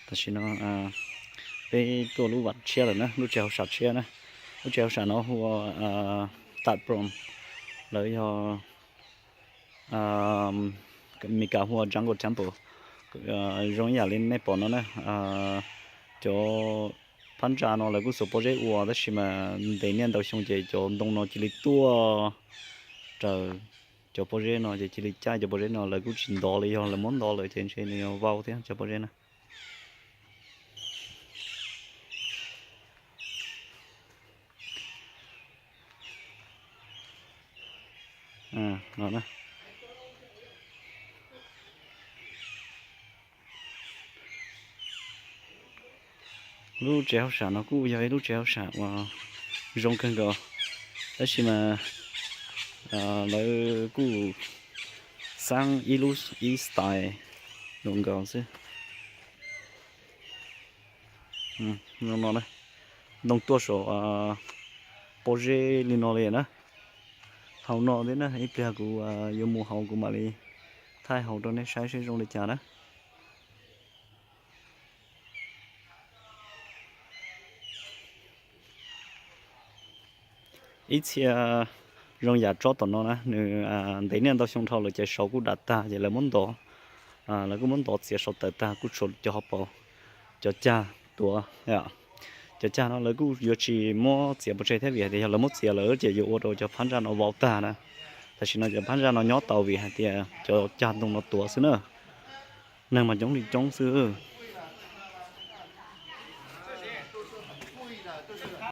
Tam sim no peb tuaj lub vaj tshiab lawm na, lub tsev hauj sam tshiab na. Lub tsev hauj sam no hu ua Tam Proos, lawv yog Meskas hu ua Jungle Temple. Zoo ib yam li nej pom no na, cov phab ntsa no lawv kuj xuas pob zeb ua tab sis mas ntev niaj ntau xyoo ces cov ntoo no cia li tuaj raws cov pob zeb no ces cia li caij cov pob zeb no, lawv kuj tsis ntov li, yog lawv muab ntov lawm ces ntshe nws yuav vau thiab cov pob zeb na. Lub tsev hauj sam no kuj yog ib lub tsev hauj sam uas zoo kawg nkaus, tab sis mas lawv kuj xab ib lub ib style zoo nkaus xwb. Ntoo tuaj saum pob zeb li no li na. Hauv no thiab na, ib pliag kuv yuav mus hauv kuv mam li thaij hauv rau nej saib seb zoo li cas na. Ib txhia zoo yam tsob tom no na, nws ntev niaj ntau xyoo dhau lawm ces saud kuj dam tag ces lawv muab ntov, lawv kuj muab ntov txiav saud tawm tag kuj tshuav cov hauv paus, cov cag tuav. Cov cag no lawv kuj yuav tsis muab txiav pov tseg thiab vim hais tias yog lawv muab txiav lawm ces yuav ua rau cov phab ntsa no vau tag na. Tam sim no cov phab ntsa no nyob tau vim hais tias cov cag ntoo no tuav xwb na. Neeg mas coob li coob xwb.